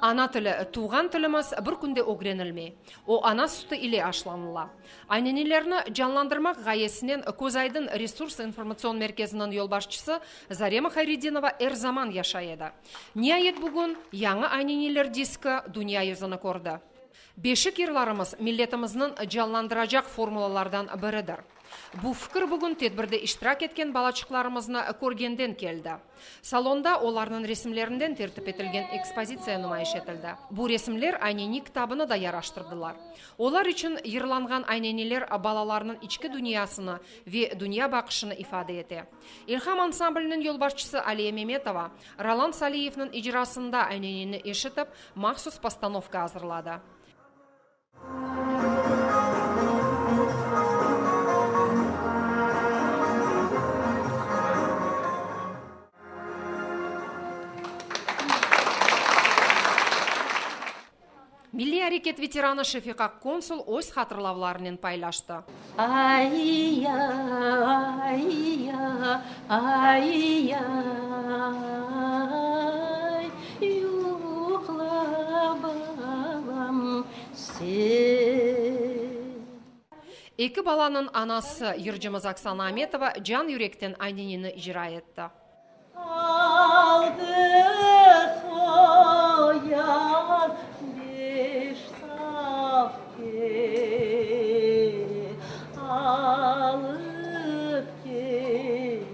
Ana tili, tuvğan tilimiz bir künde ögrenilmey. O, ana sütü ile aşlanıla. Aynenelerni canlandırmaq ğayesinen Közaydın resurs-informatsion merkeziniñ yolbaşçısı Zarema Hayredinova er zaman yaşay edi. Niayet bugün yañı Ayneneler diski dünya yüzüni kördi. Beşik yırlarımız milletimizniñ canlandıracaq formulalardan biridir. Bu fikir bugün tedbirde iştirak etken balaçıqlarımıznı körgenden keldi. Salonda olarnıñ resimlerinden tertip etilgen ekspozitsiya numayış etildi. Bu resimler Ayneni kitabını da yaraştırdılar. Olar içün yırlanğan ayneneler balalarnıñ içki dünyasını ve dünya baqışını ifade ete. İlham ansambliniñ yolbaşçısı Aliye Memetova, Roland Saliyevniñ icrasında ayneneni eşitip, mahsus postanovka azırladı. Milliy areket veteranı Şefiqa Konsul öz hatırlavlarınen paylaştı. Ay-ya, ay-ya, ay-ya, yuqla, balam, sen. Eki balanıñ anası, yırcımız Oksana Ametova can-yürekten aynenini icra etti. Altı qoyan, beş safke alıp kelin.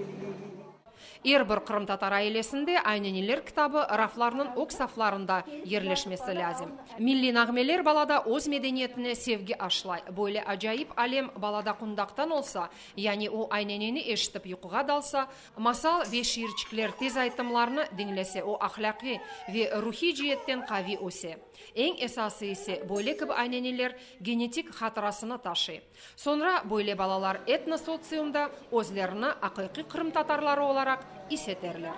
Er bir qırımtatar ailesinde Ayneneler kitabı raflarnıñ ög saflarında yerleşmesi lâzim. Milliy nağmeler balada öz medeniyetine sevgi aşlay. Böyle acayip alem balada qundaqtan olsa, yani o ayneneni eşitip yuquğa dalsa, Masal ve şiirçikler tez aytımlarnı diñlese, o ahlâqiy ve ruhiy ceetten qaviy öse. Eñ esası ise, böyle kibi ayneneler genetik hatırasını taşıy. Soñra böyle balalar etnosotsiumda özlerini aqiqiy qırımtatarları olaraq is eterler.